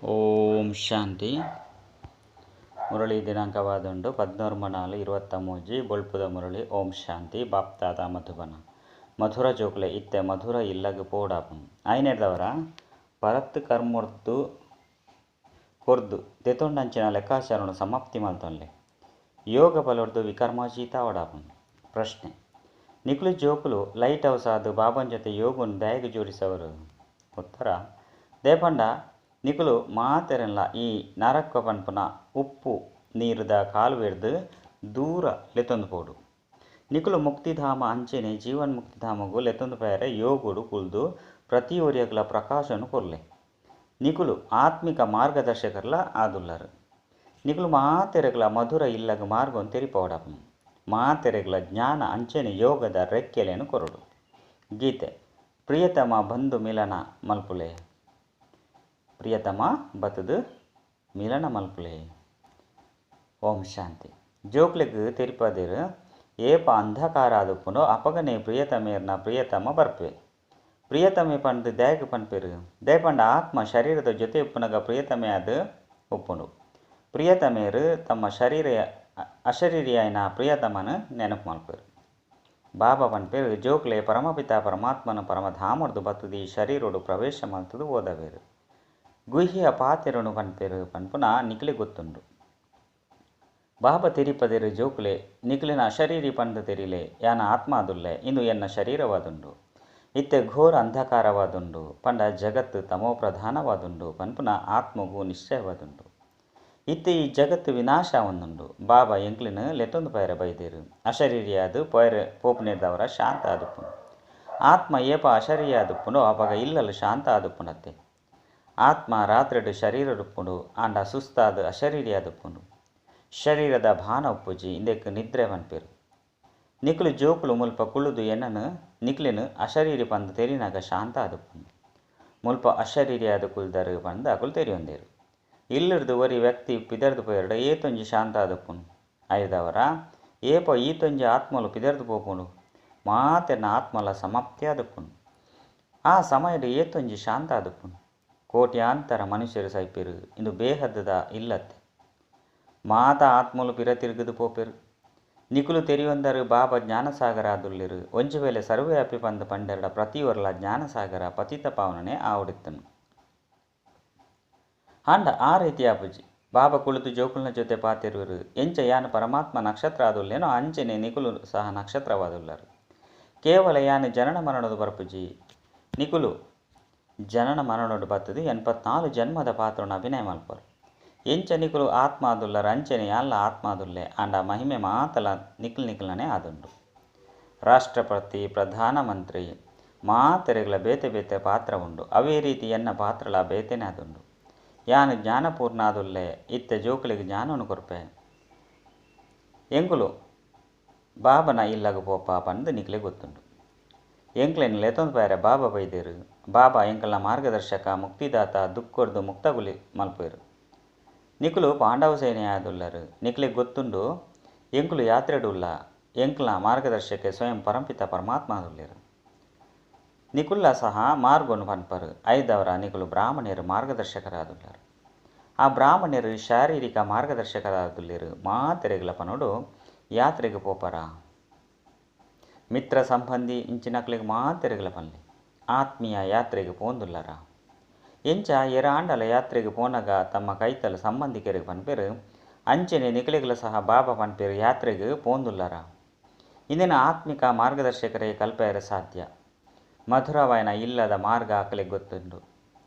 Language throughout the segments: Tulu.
ಓಂ ಶಾಂತಿ. ಮುರಳಿ ದಿನಾಂಕವಾದುಂಡು 13-4-23. ಬೊಳ್ಪುದ ಮುರಳಿ. ಓಂ ಶಾಂತಿ. ಬಾಪ್ತಾದ ಮಧುಬನ. ಮಧುರ ಜೋಕುಲೆ ಇತ್ತೆ ಮಧುರ ಇಲ್ಲಗ್ ಪೋಡಾಪುನು. ಐನೆಡ್ದವರ ಪರತ್ ಕರ್ಮೊರ್ದು ಕೊರ್ದು ದೆತೊಂಡಂಚಿನ ಲೆಕ್ಕಾಚಾರನು ಸಮಾಪ್ತಿ ಮಲ್ತೊನ್ಲೆ. ಯೋಗ ಬಲೊರ್ದು ವಿಕರ್ಮಾಜೀತ ಓಡಾಪುನು. ಪ್ರಶ್ನೆ: ನಿಕುಲು ಜೋಕುಲು ಲೈಟ್ ಹೌಸ್ ಆದ್ ಬಾಬನ್ ಜೊತೆ ಯೋಗನ್ ದಾಯೆಗ್ ಜೋಡಿಸವರು? ಉತ್ತರ: ದೇಪಂಡ ನಿಕುಲು ಮಾತೆರೆನ್ಲ ಈ ನರಕ ಪನ್ಪುನ ಉಪ್ಪು ನೀರುದ ಕಾಲುವೆರ್ದ್ ದೂರ ಲೆತೊಂದು ಪೋಡು. ನಿಕುಲು ಮುಕ್ತಿಧಾಮ ಅಂಚೆನೆ ಜೀವನ್ ಮುಕ್ತಿಧಾಮಗು ಲೆತೊಂದು ಪೋಯೆರೆ ಯೋಗೊಡು ಕುಲ್ದು ಪ್ರತಿಯೊರಿಯಗ್ಲ ಪ್ರಕಾಶನು ಕೊರ್ಲೆ. ನಿಕುಲು ಆತ್ಮಿಕ ಮಾರ್ಗದರ್ಶಕರ್ಲ ಆದುಲ್ಲರು. ನಿಕುಲು ಮಾತೆರೆಗ್ಲ ಮಧುರ ಇಲ್ಲಗ್ ಮಾರ್ಗನ್ ತೆರಿಪೋಡಾಪುನು. ಮಾತೆರೆಗ್ಲ ಜ್ಞಾನ ಅಂಚೆನೆ ಯೋಗದ ರೆಕ್ಕೆಲೆನು ಕೊರಡು. ಗೀತೆ: ಪ್ರಿಯತಮ ಬಂಧು ಮಿಲನ ಮಲ್ಪುಲೆ. ಪ್ರಿಯತಮ ಬತ್ತದು ಮಿಲನ ಮಲ್ಪುಲೆ. ಓಂ ಶಾಂತಿ. ಜೋಕ್ಲೆಗ್ ತೆರಿಪದೇರು ಏಪ ಅಂಧಕಾರ ಆದುಪ್ಪುಂಡೋ ಅಪಗನೆ ಪ್ರಿಯತಮೇರ್ನ ಪ್ರಿಯತಮ ಬರ್ಪೆ. ಪ್ರಿಯತಮೆ ಪಂದ್ ದಾಯೆಗ್ ಪನ್ಪೆರು? ದಾಯೆ ಪಂಡ ಆತ್ಮ ಶರೀರದ ಜೊತೆ ಉಪ್ಪುನಗ ಪ್ರಿಯತಮೆ ಆದ್ ಉಪ್ಪುಂಡು. ಪ್ರಿಯತಮೇರು ತಮ್ಮ ಶರೀರ ಅಶರೀರಿಯಾಯಿನ ಪ್ರಿಯತಮನ ನೆನಪು ಮಲ್ಪೆರು. ಬಾಬಾ ಪನ್ಪೆರು, ಜೋಕ್ಲೆ ಪರಮಪಿತ ಪರಮಾತ್ಮನ ಪರಮಧಾಮೊರ್ದು ಬತ್ತದು ಈ ಶರೀರೊಡು ಪ್ರವೇಶ ಮಲ್ತದು ಓದವೇರು. ಗುಹ್ಯ ಪಾತೆರನು ಪನ್ಪೆರು ಪನ್ಪುನ ನಿಕ್ಲೆ ಗೊತ್ತುಂಡು. ಬಾಬಾ ತೆರಿಪದೇರು, ಜೋಕುಲೆ ನಿಕ್ಲೆನ ಅಶರೀರಿ ಪಂದ್ ತೆರಿಲೆ. ಯಾನ ಆತ್ಮ ಆದುಲ್ಲೆ, ಇಂದು ಎನ್ನ ಶರೀರವಾದುಂಡು. ಇತ್ತೆ ಘೋರ ಅಂಧಕಾರವಾದುಂಡು ಪಂಡ ಜಗತ್ತು ತಮೋ ಪ್ರಧಾನವಾದುಂಡು ಪನ್ಪುನ ಆತ್ಮಗು ನಿಶ್ಚಯವಾದುಂಡು. ಇತ್ತೆ ಈ ಜಗತ್ತು ವಿನಾಶ ಒಂದುಂಡು. ಬಾಬಾ ಎಂಕ್ಲೆನ್ ಲೆತೊಂದು ಪೋಯೆರೆ ಬೈದೇರು. ಅಶರೀರಿಯಾದ್ ಪೋಯೆರೆ ಪೋಪುನೆರ್ದವರ ಶಾಂತ ಆದುಪ್ಪುಂಡು. ಆತ್ಮ ಏಪ ಅಶರೀರಿ ಆದುಪ್ಪುಂಡು ಅಪಗ ಇಲ್ಲಲ್ ಶಾಂತ ಆದುಪ್ಪುಂಡತ್ತೆ. ಆತ್ಮ ರಾತ್ರಿಡ್ ಶರೀರಡುಪ್ಪುಂಡು, ಆಂಡ ಸುಸ್ತಾದ್ ಅಶರೀರಿ ಆದುಪ್ಪುಂಡು. ಶರೀರದ ಭಾನ ಉಪ್ಪುಜಿ. ಇಂದೆಕ್ ನಿದ್ರೆ ಪನ್ಪೆರು. ನಿಕುಲು ಜೋಕುಲು ಮುಲ್ಪ ಕುಳ್ಳುದು ಎನ್ನನು ನಿಕ್ಲೆನ್ ಅಶರೀರಿ ಪಂದ್ ತೆರಿನಾಗ ಶಾಂತ ಆದುಪ್ಪುಂಡು. ಮುಲ್ಪ ಅಶರೀರಿಯಾದ್ ಕುಲ್ದರು ಪಂದ್ ಅಕುಲು ತೆರಿಯೊಂದೇರು. ಇಲ್ಲುರ್ದು ಒರಿ ವ್ಯಕ್ತಿ ಪಿದರ್ದು ಪೋಯೆರ್ಡ ಏತೊಂಜಿ ಶಾಂತ ಆದುಪ್ಪುಂಡು. ಐದವರ ಏಪ ಈತೊಂಜಿ ಆತ್ಮಲು ಪಿದರ್ದು ಪೋಪುಂಡು ಮಾತೆರ್ನ ಆತ್ಮಲ ಸಮಾಪ್ತಿ ಆದುಪ್ಪುಂಡು. ಆ ಸಮಯಡ್ ಏತೊಂಜಿ ಶಾಂತ ಆದುಪ್ಪುಂಡು. ಕೋಟ್ಯಾಂತರ ಮನುಷ್ಯರು ಸೈಪೆರು. ಇಂದು ಬೇಹದ್ದದ ಇಲ್ಲತ್ತೆ. ಮಾತ ಆತ್ಮಲು ಪಿರ ತಿರುಗುದು ಪೋಪೆರು. ನಿಕುಲು ತೆರಿಯೊಂದರು ಬಾಬಾ ಜ್ಞಾನಸಾಗರ ಆದುಲ್ಲೆರು. ಒಂಜಿ ವೇಳೆ ಸರ್ವವ್ಯಾಪಿ ಪಂದ್ ಪಂಡೆರ್ಡ ಪ್ರತಿಯೊರ್ಲ ಜ್ಞಾನಸಾಗರ ಪತಿತ ಪಾವನನೆ ಆವಡಿತ್ತನು. ಆಂಡ ಆ ರೀತಿ ಆಪುಜಿ. ಬಾಬಾ ಕುಳಿತು ಜೋಕುಲ್ನ ಜೊತೆ ಪಾತೆರುವರು. ಎಂಚ ಯಾನ್ ಪರಮಾತ್ಮ ನಕ್ಷತ್ರ ಆದುಲ್ಲೇನೋ ಅಂಚೆನೆ ನಿಕುಲು ಸಹ ನಕ್ಷತ್ರವಾದುಲ್ಲರು. ಕೇವಲ ಯಾನ್ ಜನನ ಮರಣದ ಬರ್ಪುಜಿ. ನಿಕುಲು ಜನನ ಮರಣೋಡು ಬತ್ತದು 84 ಜನ್ಮದ ಪಾತ್ರನ ಅಭಿನಯ ಮಲ್ಪರು. ಎಂಚ ನಿಕುಲು ಆತ್ಮ ಆದುಲ್ಲರು ಅಂಚೆನೆ ಯಾನ್ಲ ಆತ್ಮ ಆದುಲ್ಲೆ. ಆಂಡ ಮಹಿಮೆ ಮಾತಲ ನಿಕ್ಲ್ ನಿಕ್ಲ್ನನೆ ಆದುಂಡು. ರಾಷ್ಟ್ರಪತಿ ಪ್ರಧಾನಮಂತ್ರಿ ಮಾತೆರೆಗ್ಲ ಬೇತೆ ಬೇತೆ ಪಾತ್ರ ಉಂಡು. ಅವೇ ರೀತಿ ಎನ್ನ ಪಾತ್ರಲ ಬೇತೆನೆ ಆದುಂಡು. ಯಾನ್ ಜ್ಞಾನಪೂರ್ಣ ಆದುಲ್ಲೆ. ಇತ್ತೆ ಜೋಕುಲೆಗ್ ಜ್ಞಾನವನ್ನು ಕೊರ್ಪೆ. ಎಂಕುಲು ಬಾಬನ ಇಲ್ಲಗ್ ಪೋಪ ಪಂದ್ ನಿಕ್ಲೆ ಗೊತ್ತುಂಡು. ಎಂಕ್ಲೆನ್ ಲೆತೊಂದು ಪೋಯೆರೆ ಬಾಬಾ ಬೈದೇರು. ಬಾಬಾ ಎಂಕಲ್ನ ಮಾರ್ಗದರ್ಶಕ ಮುಕ್ತಿದಾತ ದುಃಖೊರ್ದು ಮುಕ್ತಗುಲಿ ಮಲ್ಪೆರು. ನಿಕುಲು ಪಾಂಡವ ಸೇನೆ ಆದುಲ್ಲರು. ನಿಕ್ಲೆಗ್ ಗೊತ್ತುಂಡು ಎಂಕುಲು ಯಾತ್ರೆಡ್ ಉಲ್ಲ. ಎಂಕ್ಲ ಮಾರ್ಗದರ್ಶಕೆ ಸ್ವಯಂ ಪರಂಪಿತ ಪರಮಾತ್ಮ ಆದುಲ್ಲೆರು. ನಿಕುಲ್ಲ ಸಹ ಮಾರ್ಗನು ಪನ್ಪರು. ಐದವರ ನಿಕುಲು ಬ್ರಾಹ್ಮಣರು ಮಾರ್ಗದರ್ಶಕರಾದುಲ್ಲರು. ಆ ಬ್ರಾಹ್ಮಣರು ಶಾರೀರಿಕ ಮಾರ್ಗದರ್ಶಕರಾದುಲ್ಲೆರು. ಮಾತೆರೆಗ್ಲ ಪನೋಡು ಯಾತ್ರೆಗ್ ಪೋಪರ. ಮಿತ್ರ ಸಂಬಂಧಿ ಇಂಚಿನಕ್ಲೆಗ್ ಮಾತೆರೆಗ್ಲ ಪನ್ಲೆ. ಆತ್ಮೀಯ ಯಾತ್ರೆಗ್ ಪೋಂದುಲ್ಲರ. ಎಂಚ ಎರಾಂಡಲ ಯಾತ್ರೆಗ್ ಪೋನಗ ತಮ್ಮ ಕೈತಲ್ ಸಂಬಂಧಿಕರಿಗೆ ಪನ್ಪೆರು ಅಂಚೆನೆ ನಿಕಲೆಗ್ಲ ಸಹ ಬಾಬಾ ಪನ್ಪೆರು ಯಾತ್ರೆಗ್ ಪೋಂದುಲ್ಲರ. ಇಂದಿನ ಆತ್ಮಿಕ ಮಾರ್ಗದರ್ಶಕರೇ ಕಲ್ಪೆರೆ ಸಾಧ್ಯ. ಮಧುರವಾಯನ ಇಲ್ಲದ ಮಾರ್ಗ ಅಕಲೆಗ್ ಗೊತ್ತುಂಡು.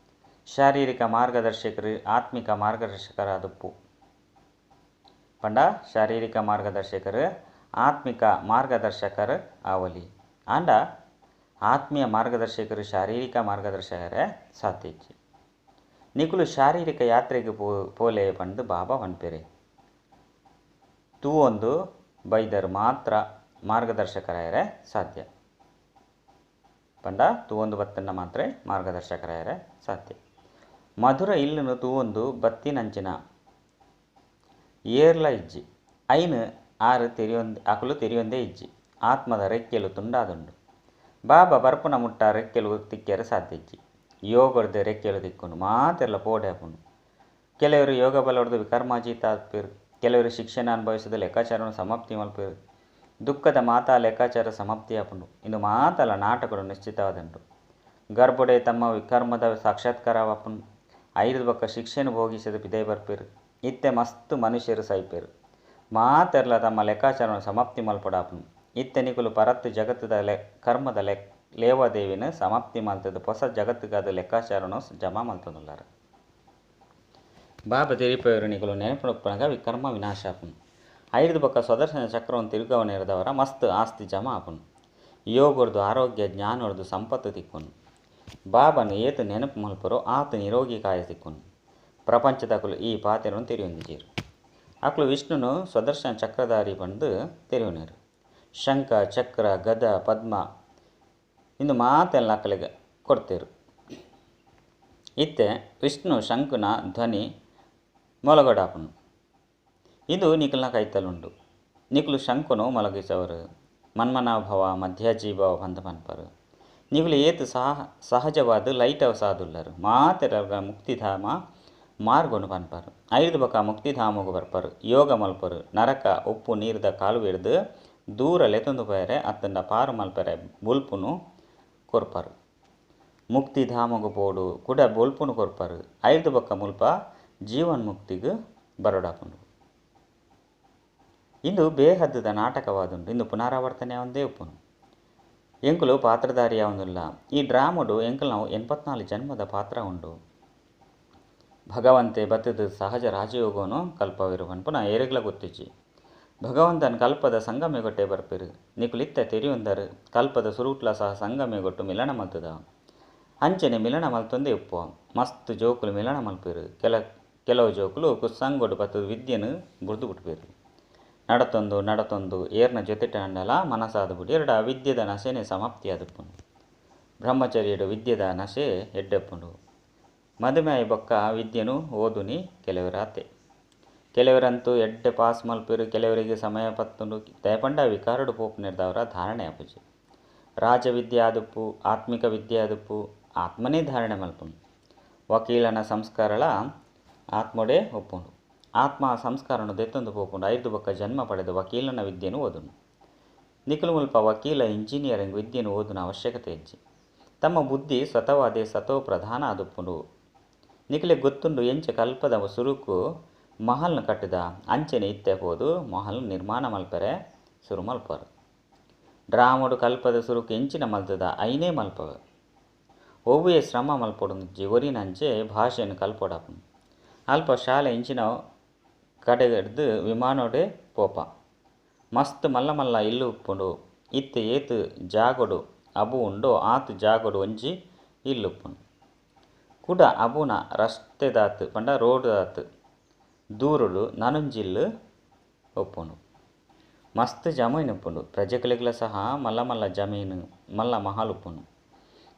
ಶಾರೀರಿಕ ಮಾರ್ಗದರ್ಶಕರು ಆತ್ಮಿಕ ಮಾರ್ಗದರ್ಶಕರಾದುಪ್ಪು. ಪಂಡ ಶಾರೀರಿಕ ಮಾರ್ಗದರ್ಶಕರು ಆತ್ಮಿಕ ಮಾರ್ಗದರ್ಶಕರು ಆವಲಿ. ಆಂಡ ಆತ್ಮೀಯ ಮಾರ್ಗದರ್ಶಕರು ಶಾರೀರಿಕ ಮಾರ್ಗದರ್ಶಕರೇ ಸಾಧ್ಯ. ನಿಕುಲು ಶಾರೀರಿಕ ಯಾತ್ರೆಗೆ ಪೋಲೆ ಪಂದ್ ಬಾಬಾ ಪನ್ಪೆರೆ. ತೂವೊಂದು ಬೈದರು ಮಾತ್ರ ಮಾರ್ಗದರ್ಶಕರಾಯರೆ ಸಾಧ್ಯ. ಪಂಡ ತೂವೊಂದು ಬತ್ತನ್ನ ಮಾತ್ರ ಮಾರ್ಗದರ್ಶಕರಾಯರೆ ಸಾಧ್ಯ. ಮಧುರ ಇಲ್ಲನು ತೂವೊಂದು ಬತ್ತಿನಂಚಿನ ಏರ್ಲ ಇಜ್ಜಿ. ಐನ್ ಆರು ತೆರಿಯೊಂದು ಅಕುಲು ತೆರಿಯೊಂದೇ ಇಜ್ಜಿ. ಆತ್ಮದ ರೆಕ್ಕೆಲು ತುಂಡಾದುಂಡು. ಬಾಬಾ ಬರ್ಪುನ ಮುಟ್ಟ ರೆಕ್ಕೆಲು ತಿಕ್ಕೆರೆ ಸಾಧ್ಯ ಇಜ್ಜಿ. ಯೋಗರ್ದು ರೆಕ್ಕೆಲು ತಿಕ್ಕುಂಡು. ಮಾತೆರ್ಲ ಪೋಡೆ ಆಪುಂಡು. ಕೆಲವರು ಯೋಗ ಬಲೊಡ್ದು ವಿಕರ್ಮಾಜೀತ ಆಪೇರು. ಕೆಲವರು ಶಿಕ್ಷಣ ಅನುಭವಿಸಿದ ಲೆಕ್ಕಾಚಾರವನ್ನು ಸಮಾಪ್ತಿ ಮಲ್ಪೇರು. ದುಃಖದ ಮಾತಾ ಲೆಕ್ಕಾಚಾರ ಸಮಾಪ್ತಿ ಆಪುಂಡು. ಇಂದು ಮಾತಲ ನಾಟಕಡು ನಿಶ್ಚಿತವಾದುಂಡು. ಗರ್ಭೊಡೆ ತಮ್ಮ ವಿಕರ್ಮದ ಸಾಕ್ಷಾತ್ಕಾರ ಆಪುಂಡು. ಐದು ಬೊಕ್ಕ ಶಿಕ್ಷೆನು ಭೋಗಿಸದ ಪಿದೈ ಬರ್ಪೇರು. ಇತ್ತೆ ಮಸ್ತ್ ಮನುಷ್ಯರು ಸೈಪೇರು. ಮಾತೆರ್ಲ ತಮ್ಮ ಲೆಕ್ಕಾಚಾರವನ್ನು ಸಮಾಪ್ತಿ ಮಲ್ಪೊಡಾಪುಂಡು. ಇತ್ತೆ ನಿಕುಲು ಪರತ್ತು ಜಗತ್ತದ ಕರ್ಮದ ಲೇವಾದೇವಿನ ಸಮಾಪ್ತಿ ಮಲ್ತದ ಹೊಸ ಜಗತ್ತಿಗಾದ ಲೆಕ್ಕಾಚಾರವನ್ನು ಜಮಾ ಮಲ್ತೊಂದುಲ್ಲಾರ. ಬಾಬಾ ತೆರಿಪೆಯವರು ನಿಕುಲು ನೆನಪುನಗ ವಿಕರ್ಮ ವಿನಾಶ ಆಪುಂಡು. ಐದು ಬೊಕ್ಕ ಸ್ವದರ್ಶನ ಚಕ್ರವನ್ನು ತಿರುಗವನೇರದವರ ಮಸ್ತ್ ಆಸ್ತಿ ಜಮಾ ಆಪುಂಡು. ಯೋಗರ್ದು ಆರೋಗ್ಯ ಜ್ಞಾನರ್ದು ಸಂಪತ್ತು ತಿಕ್ಕೊನು. ಬಾಬನ ಏತು ನೆನಪು ಮಲ್ಪರೋ ಆತ ನಿರೋಗಿ ಕಾಯ ತಿಕ್ಕೊನು. ಪ್ರಪಂಚದಕುಲು ಈ ಪಾತೆರನ್ನು ತೆರಿಯೊಂದಿಜೇರು. ಅಕ್ಲು ವಿಷ್ಣುನು ಸ್ವದರ್ಶನ ಚಕ್ರಧಾರಿ ಪಂದು ತೆರಿಯುನೇರು. ಶಂಖ ಚಕ್ರ ಗದ ಪದ್ಮ ಇಂದು ಮಾತೆಲ್ಲ ಅಕ್ಕಲಿಗೆ ಕೊಡ್ತೇರು. ಇತ್ತೆ ವಿಷ್ಣು ಶಂಕುನ ಧ್ವನಿ ಮೊಲಗಡಾಪುನು. ಇದು ನಿಖಲ್ನ ಕೈತಲುಂಡು. ನಿಖಲು ಶಂಕುನು ಮೊಲಗಿಸವರು. ಮನ್ಮನಾಭವ ಮಧ್ಯಾಜೀಭವ ಬಂದ ಪನ್ಪರು. ನಿಖಲು ಏತು ಸಹಜವಾದ ಲೈಟ್ ಸಾದುಲ್ಲರು. ಮಾತೆರ ಮುಕ್ತಿಧಾಮ ಮಾರ್ಗೊನು ಪನ್ಪರು. ಐದು ಬಕ ಮುಕ್ತಿಧಾಮಗು ಬರ್ಪರು. ಯೋಗ ಮಲ್ಪರು. ನರಕ ಉಪ್ಪು ನೀರ್ದ ಕಾಲುವೆ ಹಿಡ್ದು ದೂರ ಲೆತೊಂದು ಪೋಯರೆ ಅತ್ತಂಡ ಪಾರು ಮಲ್ಪರೆ ಬೊಲ್ಪುನು ಕೊರ್ಪರು. ಮುಕ್ತಿಧಾಮಗು ಪೋಡು ಕೂಡ ಬೊಲ್ಪುನು ಕೊರ್ಪರು. ಐದು ಬೊಕ್ಕ ಮುಲ್ಪ ಜೀವನ್ಮುಕ್ತಿಗೆ ಬರೋಡಾಪುಂಡು. ಇಂದು ಬೇಹದ್ದದ ನಾಟಕವಾದುಂಡು. ಇಂದು ಪುನರಾವರ್ತನೆ ಒಂದೇ ಉಪ್ಪುನು. ಎಂಕುಲು ಪಾತ್ರಧಾರಿ ಯಾವೊಂದುಲ್ಲ. ಈ ಡ್ರಾಮಡು ಎಂಕುಲು ನಾವು 84 ಜನ್ಮದ ಪಾತ್ರ ಉಂಡು. ಭಗವಂತೆ ಬತ್ತದ ಸಹಜ ರಾಜಯೋಗವನ್ನು ಕಲ್ಪವಿರು ಪನ್ಪುನ ಏರೆಗ್ಲ ಗೊತ್ತಿಜ್ಜಿ. ಭಗವಂತನ ಕಲ್ಪದ ಸಂಗಮೆಗೊಟ್ಟೆ ಬರ್ಪಿರು. ನಿಕುಲಿತ್ತ ತೆರಿಯೊಂದರು ಕಲ್ಪದ ಸುರುಟ್ಲ ಸಹ ಸಂಗಮೆಗೊಟ್ಟು ಮಿಲನ ಮಲ್ತದ. ಅಂಚನೆ ಮಿಲನ ಮಲ್ತೊಂದೇ ಉಪ್ಪು. ಮಸ್ತ್ ಜೋಕುಲು ಮಿಲನ ಮಲ್ಪಿರು. ಕೆಲವು ಜೋಕುಲು ಕುಸ್ಸಂಗೊಡು ಬತ್ತದ ವಿದ್ಯೆನು ಬುರ್ದು ಬಿಟ್ಪಿರು. ನಡತೊಂದು ನಡತೊಂದು ಏರ್ನ ಜೊತೆಟಾಂಡಲ ಮನಸಾದ ಬುಡಿ ಎರಡ ವಿದ್ಯೆದ ನಶೆನೆ ಸಮಾಪ್ತಿಯಾದಪ್ಪುಂಡು. ಬ್ರಹ್ಮಚರ್ಯಡು ವಿದ್ಯೆದ ನಶೆ ಎಡ್ಡೆಪ್ಪುಂಡು. ಮದುಮೆ ಬೊಕ್ಕ ವಿದ್ಯೆನು ಓದುನಿ ಕೆಲವರಾತೆ. ಕೆಲವರಂತೂ ಎಡ್ಡೆ ಪಾಸ್ ಮಲ್ಪಿರು. ಕೆಲವರಿಗೆ ಸಮಯ ಪತ್ತುಂಡು. ದಯಪಂಡ ವಿಕಾರಡು ಪೋಪುನೆರ್ದವರ ಧಾರಣೆ ಆಪುಜಿ. ರಾಜವಿದ್ಯೆ ಆದುಪ್ಪು ಆತ್ಮಿಕ ವಿದ್ಯೆ ಆದುಪ್ಪು ಆತ್ಮನೇ ಧಾರಣೆ ಮಲ್ಪುಂಡು. ವಕೀಲನ ಸಂಸ್ಕಾರಳ ಆತ್ಮೊಡೆ ಒಪ್ಪುಂಡು. ಆತ್ಮ ಸಂಸ್ಕಾರನು ದೆತ್ತೊಂದು ಪೋಪುಂಡು. ಐದು ಬೊಕ್ಕ ಜನ್ಮ ಪಡೆದು ವಕೀಲನ ವಿದ್ಯೆನು ಓದುನು. ನಿಖಲು ಮುಲ್ಪ ವಕೀಲ ಇಂಜಿನಿಯರಿಂಗ್ ವಿದ್ಯೆನು ಓದುನ ಅವಶ್ಯಕತೆ ಇಜ್ಜಿ. ತಮ್ಮ ಬುದ್ಧಿ ಸ್ವತವಾದೇ ಸತೋ ಪ್ರಧಾನ ಆದುಪ್ಪುಂಡು. ನಿಖಲೆ ಗೊತ್ತುಂಡು ಎಂಚ ಕಲ್ಪದ ಸುರುಕು ಮಹಲ್ನ ಕಟ್ಟಿದ ಅಂಚನೆ ಇತ್ತೆ ಹೋದು ಮಹಲ್ ನಿರ್ಮಾಣ ಮಲ್ಪರೆ ಸುರು ಮಲ್ಪರು. ಡ್ರಾಮಡು ಕಲ್ಪದ ಸುರುಕು ಎಂಚಿನ ಮಲ್ತದ ಐನೇ ಮಲ್ಪವೆ. ಒವ್ವೇ ಶ್ರಮ ಮಲ್ಪೊಡು ಒರಿನಂಚೆ ಭಾಷೆಯನ್ನು ಕಲ್ಪೊಡಾಪುಂಡು. ಅಲ್ಪ ಶಾಲೆ ಇಂಚಿನ ಕಡೆಗಡ್ದು ವಿಮಾನೋಡೆ ಪೋಪ. ಮಸ್ತ್ ಮಲ್ಲ ಮಲ್ಲ ಇಲ್ಲು ಉಪ್ಪುಂಡು. ಇತ್ತೆ ಏತು ಜಾಗೊಡು ಅಬು ಉಂಡೋ ಆತು ಜಾಗೊಡು ಒಂಜಿ ಇಲ್ಲು ಉಪ್ಪುಂಡು. ಕುಡ ಅಬುನ ರಸ್ತೆದಾತು ಪಂಡ ರೋಡ್ದಾತು ದೂರುಡು ನನೊಂಜಿಲ್ಲು ಉಪ್ಪುಂಡು. ಮಸ್ತ್ ಜಮೀನು ಉಪ್ಪುಂಡು. ಪ್ರಜೆಗಳಿಗೆಲ್ಲ ಸಹ ಮಲ್ಲ ಮಲ್ಲ ಜಮೀನು ಮಲ್ಲ ಮಹಲ್ ಉಪ್ಪುಂಡು.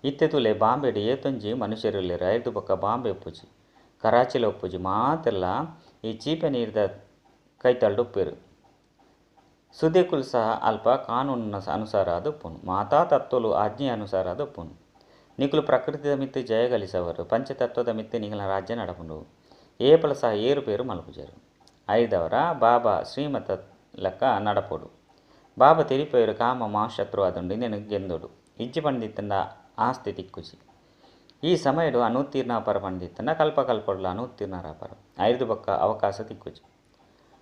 ಇತ್ತೆ ತುಲೆ ಬಾಂಬೆಡು ಏತೊಂಜಿ ಮನುಷ್ಯರುಲ್ಲೆರ್. ಐದು ಬೊಕ್ಕ ಬಾಂಬೆ ಉಪ್ಪುಜಿ, ಕರಾಚಿಲ ಉಪ್ಪುಜಿ. ಮಾತೆಲ್ಲ ಈ ಚೀಪೆ ನೀರ್ದ ಕೈತಲ್ಡ್ ಉಪ್ಪೇರು. ಸುದೆಕುಲು ಸಹ ಅಲ್ಪ ಕಾನೂನಿನ ಅನುಸಾರ ಆದ್ ಉಪ್ಪುಂಡು. ಮಾತಾ ತತ್ವಲು ಆಜ್ಞೆ ಅನುಸಾರ ಆದ್ ಉಪ್ಪುಂಡು. ನಿಕುಲು ಪ್ರಕೃತಿದ ಮಿತ್ತ್ ಜಯಗಳಿಸವರು. ಪಂಚತತ್ವದ ಮಿತ್ತ್ ನಿಕಲ್ನ ರಾಜ್ಯ ನಡಪುಂಡು. ಏಪಲ ಸಹ ಏರುಪೇರು ಮಲ್ಪುಜೆರ್. ಐದವರ ಬಾಬಾ ಶ್ರೀಮತ ಲೆಕ್ಕ ನಡಪೊಡು. ಬಾಬಾ ತೆರಿಪೇರು ಕಾಮ ಮಹಾಶತ್ರು ಆದುಂಡು. ಇಂದೆನ್ ಗೆಂದೊಡು. ಇಜ್ಜಿ ಪಂಡಿತ್ತಂಡ ಆಸ್ತಿ ತಿಕ್ಕುಜಿ. ಈ ಸಮಯಡು ಅನುತ್ತೀರ್ಣಾಪರ ಪಂಡಿತ್ತಂಡ ಕಲ್ಪ ಕಲ್ಪೊಡ್ಲ ಅನುತ್ತೀರ್ಣರಾಪರ. ಐದು ಬೊಕ್ಕ ಅವಕಾಶ ತಿಕ್ಕುಜಿ.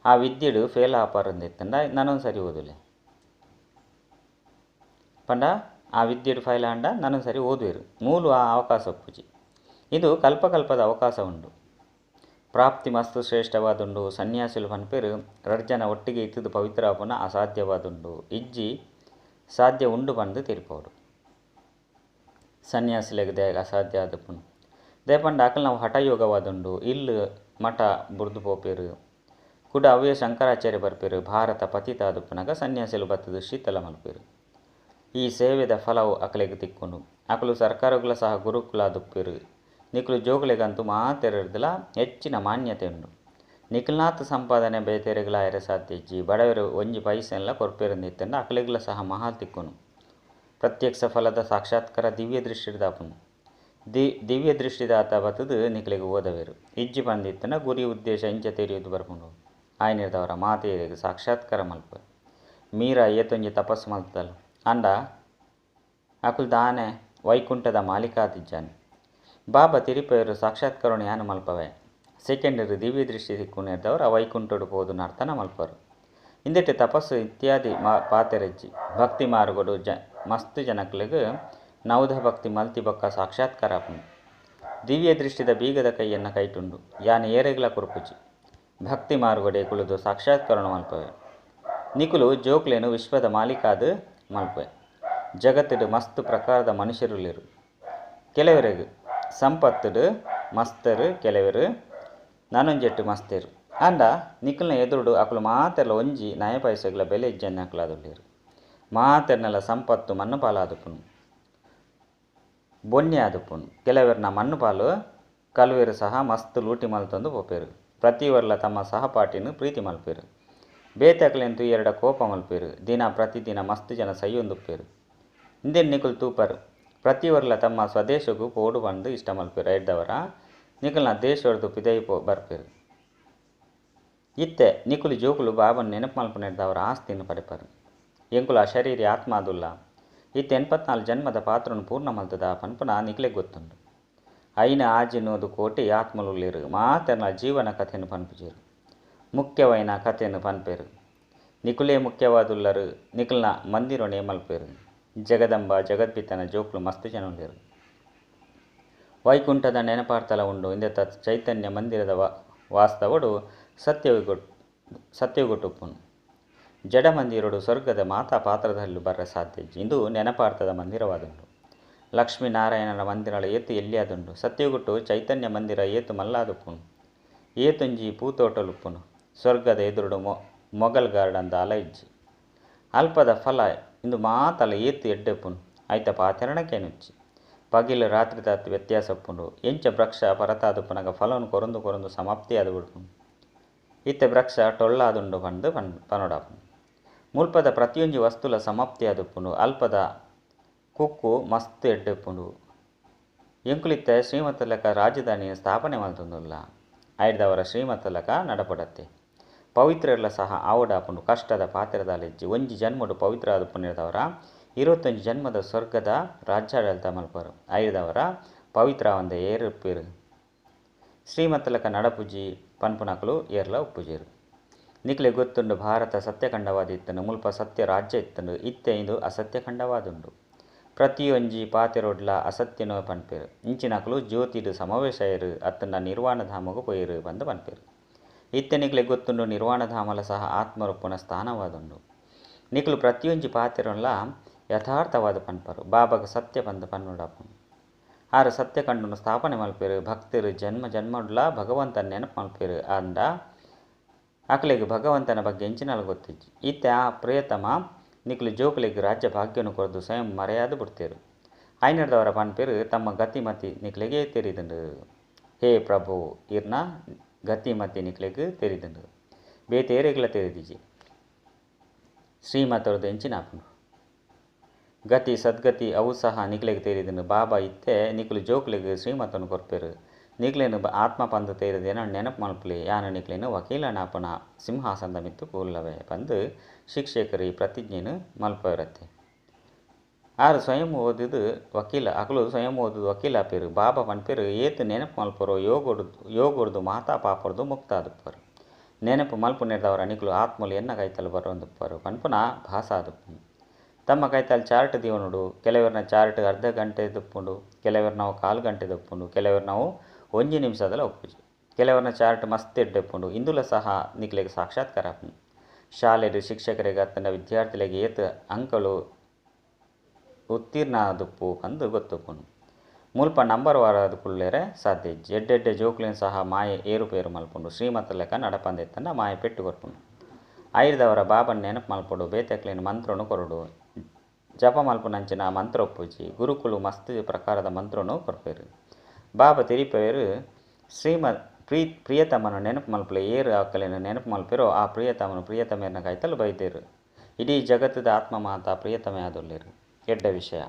ಆ ವಿದ್ಯೆಡು ಫೇಲ್ ಆಪರಂದಿತ್ತಂಡ ನಾನೊಂದು ಸರಿ ಓದುಲೆ ಪಂಡ ಆ ವಿದ್ಯೆಡು ಫೈಲ್ ಆಂಡ ನಾನೊಂದು ಸರಿ ಓದುವೆರು. ಮೂಲು ಆ ಅವಕಾಶ ಒಪ್ಪುಜಿ. ಇದು ಕಲ್ಪಕಲ್ಪದ ಅವಕಾಶ ಉಂಡು. ಪ್ರಾಪ್ತಿ ಮಸ್ತ್ ಶ್ರೇಷ್ಠವಾದುಂಡು. ಸನ್ಯಾಸಿಲು ಪನ್ಪೇರು ರಡ್ಡ್ ಜನ ಒಟ್ಟಿಗೆ ಇತ್ತುದು ಪವಿತ್ರ ಆಪುನ ಅಸಾಧ್ಯವಾದುಂಡು. ಇಜ್ಜಿ ಸಾಧ್ಯ ಉಂಡು ಪಂದ್ ತೆರಿಪೋಡು. ಸನ್ಯಾಸಿಲೆಗ್ ದಾಯೆಗ್ ಅಸಾಧ್ಯ ಆದುಪ್ಪುಂಡು. ದಾಯೆ ಅಕಲ್ನ ನಾವು ಹಠಯೋಗವಾದುಂಡು. ಇಲ್ಲು ಮಠ ಬುರ್ದು ಪೋಪೆರು. ಕುಡ ಅವೇ ಶಂಕರಾಚಾರ್ಯ ಬರ್ಪೆರು. ಭಾರತ ಪತಿತ ಆದುಪ್ಪುನಗ ಸನ್ಯಾಸಿಲು ಬತ್ತುದು ಶೀತಲ ಮಲ್ಪೆರು. ಈ ಸೇವೆದ ಫಲವು ಅಕಲೆಗ್ ತಿಕ್ಕುಂಡು. ಅಕಲು ಸರ್ಕಾರಗುಲ ಸಹ ಗುರುಕುಲಾದುಪ್ಪೆರು. ನಿಕುಲು ಜೋಕುಲೆಗಂತೂ ಮಾತೆರೆರ್ದಲ ಹೆಚ್ಚಿನ ಮಾನ್ಯತೆ ಉಂಡು. ನಿಕಲ್ನಾತ್ ಸಂಪಾದನೆ ಬೇತೆರೆಗ್ಲ ಆಯೆರೆ ಸಾಧ್ಯ ಇಜ್ಜಿ. ಬಡವೆರು ಒಂಜಿ ಪೈಸೆನ್ಲ ಕೊರ್ಪೆರಂದು ಇತ್ತಂಡ ಅಕಲೆಗ್ಲ ಸಹ ಮಹಾಲ್ ತಿಕ್ಕುನು. ಪ್ರತ್ಯಕ್ಷ ಫಲದ ಸಾಕ್ಷಾತ್ಕಾರ ದಿವ್ಯ ದೃಷ್ಟಿಡ್ದ್ ಆಪುಂಡು. ದಿವ್ಯ ದೃಷ್ಟಿದಾತ ಬತ್ತದು ನಿಕ್ಲೆಗ್ ಓದವೇರು ಇಜ್ಜಿ ಪಂದಿತ್ತನ ಗುರಿ ಉದ್ದೇಶ ಇಂಚ ತೆರಿಯುದು ಬರ್ಪುಂಡು ಆಯ್ನಿರ್ದವರ ಮಾತೆಯರಿಗೆ ಸಾಕ್ಷಾತ್ಕಾರ ಮಲ್ಪ ಮೀರಾ ಏತೊಂಜಿ ತಪಸ್ಸು ಮಲ್ತದಲ್ ಅಂಡ ಅಕುಲ್ ದಾನೆ ವೈಕುಂಠದ ಮಾಲೀಕಾದಿಜ್ಜಾನೆ ಬಾಬಾ ತಿರಿಪೇರು ಸಾಕ್ಷಾತ್ಕರಣ ಯಾನು ಮಲ್ಪವೆ ಸೆಕೆಂಡರಿ ದಿವ್ಯ ದೃಷ್ಟಿ ಸಿಕ್ಕುನೇರ್ದವರ ವೈಕುಂಠಡು ಪೋದು ನರ್ತನ ಮಲ್ಪರು ಇಂದೆಟ್ ತಪಸ್ಸು ಇತ್ಯಾದಿ ಪಾತೆರೆಜ್ಜಿ ಭಕ್ತಿ ಮಾರ್ಗಡು ಮಸ್ತ್ ಜನಕ್ಲೆಗ್ ನವಧ ಭಕ್ತಿ ಮಲ್ತಿ ಬೊಕ್ಕ ಸಾಕ್ಷಾತ್ಕಾರ ಆಪುಂಡು. ದಿವ್ಯ ದೃಷ್ಟಿದ ಬೀಗದ ಕೈಯನ್ನು ಕೈಟುಂಡು ಯಾನ್ ಏರೆಗ್ಲ ಕೊರ್ಪುಜಿ ಭಕ್ತಿ ಮಾರ್ಗಡೆ ಕುಳಿದು ಸಾಕ್ಷಾತ್ಕರಣ ಮಲ್ಪವೆ ನಿಕುಲು ಜೋಕ್ಲೇನು ವಿಶ್ವದ ಮಾಲೀಕಾದ ಮಲ್ಪವೆ. ಜಗತ್ತಿಡು ಮಸ್ತ್ ಪ್ರಕಾರದ ಮನುಷ್ಯರುಲಿರು ಕೆಲವರಿಗೆ ಸಂಪತ್ತುಡು ಮಸ್ತರು ಕೆಲವರು ನಾನೊಂಜೆಟ್ಟು ಮಸ್ತೇರು ಅಂಡ ನಿಕಲ್ನ ಎದುರುಡು ಅಕುಲು ಮಾತೆರ್ಲ ಒಂಜಿ ನಯ ಪೈಸೆಗಳ ಬೆಲೆ ಇಜ್ಜನ್ನ ಅಕುಲಾದುಲ್ಲೇರು ಮಾತೆರ್ನೆಲ್ಲ ಸಂಪತ್ತು ಮಣ್ಣು ಪಾಲಾದುಪ್ಪುನು ಬೊನ್ನೆ ಆದುಪ್ಪುನು ಕೆಲವರ್ನ ಮಣ್ಣು ಪಾಲು ಕಲ್ವೇರು ಸಹ ಮಸ್ತ್ ಲೂಟಿ ಮಲ್ತೊಂದು ಪೋಪೇರು ಪ್ರತಿವರ್ಲ ತಮ್ಮ ಸಹಪಾಠಿನ ಪ್ರೀತಿ ಮಲ್ಪೇರು ಬೇತಕಲೆಂತು ಎರಡ ಕೋಪ ಮಲ್ಪೇರು ದಿನ ಪ್ರತಿದಿನ ಮಸ್ತ್ ಜನ ಸೈಯೊಂದುಪ್ಪೇರು ಇಂದೇನು ನಿಕುಲ್ ತೂಪರು ಪ್ರತಿವರ್ಲ ತಮ್ಮ ಸ್ವದೇಶಕ್ಕೂ ಪೋಡು ಬಂದು ಇಷ್ಟ ಮಲ್ಪೇರು ಐಡ್ದವರ ನಿಕಲ್ನ ದೇಶವರ್ದು ಪಿದೈ ಪೋ ಬರ್ಪೇರು ಇತ್ತೆ ನಿಕುಲು ಜೋಕುಲು ಬಾಬನ್ ನೆನಪು ಮಲ್ಪನೆಡ್ದವರ ಆಸ್ತಿಯನ್ನು ಪಡೆಪರು ಎಂಕುಲ ಶರೀರಿ ಆತ್ಮ ಅದುಲ್ಲ ಇತ್ತೆ 84 ಜನ್ಮದ ಪಾತ್ರನು ಪೂರ್ಣ ಮಲ್ತದ ಪನ್ಪುನ ನಿಕ್ಲೆ ಗೊತ್ತುಂಡು ಐನ ಆಜಿ 100 ಕೋಟಿ ಆತ್ಮಲುಲ್ಲೇರು ಮಾತೆರ್ನ ಜೀವನ ಕಥೆಯನ್ನು ಪನ್ಪುಜೇರು ಮುಖ್ಯವೈನ ಕಥೆಯನ್ನು ಪನ್ಪೇರು ನಿಕುಲೇ ಮುಖ್ಯವಾದುಲ್ಲರು ನಿಕಲ್ನ ಮಂದಿರೊನೆ ಮಲ್ಪೇರು ಜಗದಂಬ ಜಗದ್ಪಿತನ ಜೋಕ್ಲು ಮಸ್ತು ಜನ ಉಲ್ಲೇರು ವೈಕುಂಠದ ನೆನಪಾರ್ತಲ ಉಂಡು ಇಂದೆತ ಚೈತನ್ಯ ಮಂದಿರದ ವಾಸ್ತವಡು ಸತ್ಯಗೊಟ್ಟುಪ್ಪುನು ಜಡ ಮಂದಿರಡು ಸ್ವರ್ಗದ ಮಾತಾ ಪಾತ್ರದಲ್ಲೂ ಬರ ಸಾಧ್ಯ ಇಂದು ನೆನಪಾರ್ಥದ ಮಂದಿರವಾದುಂಡು ಲಕ್ಷ್ಮೀನಾರಾಯಣನ ಮಂದಿರಳ ಏತು ಎಲ್ಲಿಯಾದುಂಡು ಸತ್ಯಗುಟ್ಟು ಚೈತನ್ಯ ಮಂದಿರ ಏತು ಮಲ್ಲಾದುಪ್ಪುನು ಏತುಂಜಿ ಪೂತೋಟಲುಪ್ಪುನು ಸ್ವರ್ಗದ ಎದುರುಡು ಮೊಗಲ್ ಗಾರ್ಡನ್ ದಾಲ ಇಜ್ಜಿ ಅಲ್ಪದ ಫಲ ಇಂದು ಮಾತಲ ಏತು ಎಡ್ಡೆಪ್ಪುನು ಐತ ಪಾಚರಣಕ್ಕೇನುಚ್ಚಿ ಪಗಿಲು ರಾತ್ರಿ ತಾತ್ ವ್ಯತ್ಯಾಸಪ್ಪುಂಡು ಎಂಚ ವೃಕ್ಷ ಪರತಾದುಪ್ಪುನಗ ಫಲವನ್ನು ಕೊರಂದು ಕೊರಂದು ಸಮಾಪ್ತಿ ಆದು ಬಿಡ್ಪುನು ಇತ್ತೆ ವೃಕ್ಷ ಟೊಳ್ಳಾದುಂಡು ಪಂದು ಪನೊಡಾಪುನು ಮುಲ್ಪದ ಪ್ರತಿಯೊಂಜಿ ವಸ್ತುಲ ಸಮಾಪ್ತಿ ಆದುಪ್ಪುಂಡು ಅಲ್ಪದ ಕುಕ್ಕು ಮಸ್ತ್ ಎಡ್ಡೆಪ್ಪುಂಡು ಎಂಕುಲಿತ್ತೆ ಶ್ರೀಮತಲಕ ರಾಜಧಾನಿಯ ಸ್ಥಾಪನೆ ಮಲ್ತೊಂದುಲ್ಲ ಐಡ್ದವರ ಶ್ರೀಮತಲಕ ನಡಪಡತ್ತೆ ಪವಿತ್ರರ್ಲ ಸಹ ಆವಡಾಪುಂಡು ಕಷ್ಟದ ಪಾತ್ರದಾಲೆಜ್ಜಿ ಒಂಜಿ ಜನ್ಮಡು ಪವಿತ್ರ ಆದುಪ್ಪುನಿರ್ದವರ 21 ಜನ್ಮದ ಸ್ವರ್ಗದ ರಾಜ್ಯಾಡಳಿತ ಮಲ್ಪರು ಐದವರ ಪವಿತ್ರ ಒಂದ ಏರುಪ್ಪೇರು ಶ್ರೀಮತಲಕ ನಡಪುಜಿ ಪನ್ಪುನಕಲು ಏರ್ಲ ಉಪ್ಪುಜೇರು ನಿಕ್ಲೆ ಗೊತ್ತುಂಡು ಭಾರತ ಸತ್ಯಖಂಡವಾದ ಇತ್ತನು ಮುಲ್ಪ ಸತ್ಯ ರಾಜ್ಯ ಇತ್ತನು ಇತ್ತೆ ಇಂದು ಅಸತ್ಯಖಂಡವಾದುಂಡು ಪ್ರತಿಯೊಂಜಿ ಪಾತೆರೊಡ್ಲ ಅಸತ್ಯನೋ ಪನ್ಪೇರು ಇಂಚಿನಕಲು ಜ್ಯೋತಿಡು ಸಮಾವೇಶ ಇರು ಅತ್ತಂಡ ನಿರ್ವಾಣಧಾಮಗೂ ಪೋಯಿರು ಬಂದು ಪನ್ಪೇರು ಇತ್ತೆ ನಿಕ್ಲೆ ಗೊತ್ತುಂಡು ನಿರ್ವಾಣಧಾಮಲ ಸಹ ಆತ್ಮರೂಪನ ಸ್ಥಾನವಾದುಂಡು ನಿಕ್ಲು ಪ್ರತಿಯೊಂಜಿ ಪಾತೆರೊನ್ಲ ಯಥಾರ್ಥವಾದ ಪನ್ಪರು ಬಾಬಾಗ ಸತ್ಯ ಬಂದು ಪನ್ನುಡಾಪುನು ಆರು ಸತ್ಯಖಂಡನು ಸ್ಥಾಪನೆ ಮಲ್ಪೇರು ಭಕ್ತರು ಜನ್ಮ ಜನ್ಮಡ್ಲ ಭಗವಂತನ ನೆನಪು ಮಲ್ಪೇರು ಅಂದ ಅಕಲೆಗ್ ಭಗವಂತನ ಬಗ್ಗೆ ಎಂಚಿನಾಲ್ ಗೊತ್ತಿಜ್ಜಿ ಇತ್ತೆ ಆ ಪ್ರಿಯತಮ ನಿಕ್ಲು ಜೋಕುಲೆಗ್ ರಾಜ್ಯ ಭಾಗ್ಯನು ಕೊರದು ಸ್ವಯಂ ಮರೆಯಾದು ಬಿಡ್ತೇರು ಐನರ್ದವರ ಪನ್ಪೇರು ತಮ್ಮ ಗತಿಮತಿ ನಿಕ್ಲೆಗೆ ತೆರಿದುಂಡು ಹೇ ಪ್ರಭು ಇರ್ನ ಗತಿಮತಿ ನಿಕ್ಲೆಗ್ ತೆರಿದುಂಡು ಬೇತೇರೆಗ್ಲ ತೆರಿದಿಜಿ ಶ್ರೀಮತರದು ಎಂಚಿನಾಪುಂಡು ಗತಿ ಸದ್ಗತಿ ಅವು ಸಹ ನಿಕ್ಲೆಗ್ ತೇರಿದನು ಬಾಬಾ ಇತ್ತೆ ನಿಕ್ಲು ಜೋಕ್ಲೆಗ್ ಶ್ರೀಮತನು ಕೊರ್ಪೇರು ನಿಕ್ಲೇನು ಆತ್ಮ ಪಂದು ತೇರಿದೇನ ನೆನಪು ಮಲ್ಪಲಿ ಯಾನ ನಿಕ್ಲೇನು ವಕೀಲನಾಪನ ಸಿಂಹಾಸನದ ಮಿತ್ತು ಕೂಲ್ಲವೆ ಬಂದು ಶಿಕ್ಷಕರು ಈ ಪ್ರತಿಜ್ಞೆನು ಮಲ್ಪವಿರತ್ತೆ ಆರು ಸ್ವಯಂ ಓದಿದು ವಕೀಲ ಅಕಲು ಸ್ವಯಂ ಓದುದು ವಕೀಲ ಪೇರು ಬಾಬಾ ಪನ್ಪೇರು ಏತು ನೆನಪು ಮಲ್ಪರು ಯೋಗೊಡ್ದು ಮಾತಾ ಪಾಪರ್ದು ಮುಕ್ತ ಆದುಪ್ಪರು ನೆನಪು ಮಲ್ಪು ನೆಡ್ದವರ ನಿಕ್ಲು ಆತ್ಮಲು ಎನ್ನ ಕೈತಲು ಬರೋಂದುಪ್ಪರು ಪನ್ಪುನ ಭಾಸ ಆದುಪ್ಪು ತಮ್ಮ ಕೈತಲ್ ಚಾರ್ಟ್ ದೀವನುಡು ಕೆಲವರನ್ನ ಚಾರ್ಟ್ ಅರ್ಧ ಗಂಟೆ ದಪ್ಪುಂಡು ಕೆಲವರು ನಾವು ಕಾಲು ಗಂಟೆ ದಪ್ಪುಂಡು ಕೆಲವರು ನಾವು ಒಂಜಿ ನಿಮಿಷದಲ್ಲ ಒಪ್ಪುಜಿ ಕೆಲವರನ್ನ ಚಾರ್ಟ್ ಮಸ್ತ್ ಎಡ್ಡೆಪ್ಪುಂಡು ಇಂದುಲ ಸಹ ನಿಕ್ಲೆಗ್ ಸಾಕ್ಷಾತ್ಕಾರ ಆಪುಂಡು ಶಾಲೆಡ್ ಶಿಕ್ಷಕರಿಗೆ ಅತ್ತಂಡ ವಿದ್ಯಾರ್ಥಿಗಳಿಗೆ ಏತ್ ಅಂಕಲು ಉತ್ತೀರ್ಣ ಆದುಪ್ಪು ಪಂದು ಗೊತ್ತುಪ್ಪುಂಡು ಮುಲ್ಪ ನಂಬರ್ ವಾರದ ಕುಲ್ಲೆರೆ ಸಾಧ್ಯ ಇಜ್ಜಿ ಎಡ್ಡೆಡ್ಡೆ ಜೋಕ್ಲೆನ್ ಸಹ ಮಾಯೆ ಏರುಪೇರು ಮಲ್ಪುಂಡು ಶ್ರೀಮತ ಲೆಕ್ಕ ನಡಪಂದೆತ್ತಂಡ ಮಾಯೆ ಪೆಟ್ಟು ಕೊರ್ಪುಂಡು ಐರ್ದವರ ಬಾಬನ್ ನೆನಪು ಮಲ್ಪೊಡು ಬೇತೆಕ್ಲೇನ್ ಮಂತ್ರನು ಕೊರಡು ಜಪ ಮಲ್ಪುನಂಚಿನ ಮಂತ್ರ ಒಪ್ಪುಜಿ ಗುರುಕುಲು ಮಸ್ತ್ ಪ್ರಕಾರದ ಮಂತ್ರನು ಕೊರ್ಪೇರು ಬಾಬಾ ತಿರಿಪೇರು ಶ್ರೀಮ ಪ್ರಿಯತಮನು ನೆನಪು ಮಲ್ಪಲೆ ಏರು ಅಕ್ಕಲೇನು ನೆನಪು ಮಲ್ಪೇರೋ ಆ ಪ್ರಿಯತಮನು ಪ್ರಿಯತಮೇರ್ನ ಕೈತಲು ಬೈತೇರು ಇಡೀ ಜಗತ್ತದ ಆತ್ಮ ಮಾತಾ ಪ್ರಿಯತಮೆ ಆದುಲ್ಲೇರು ಎಡ್ಡ ವಿಷಯ.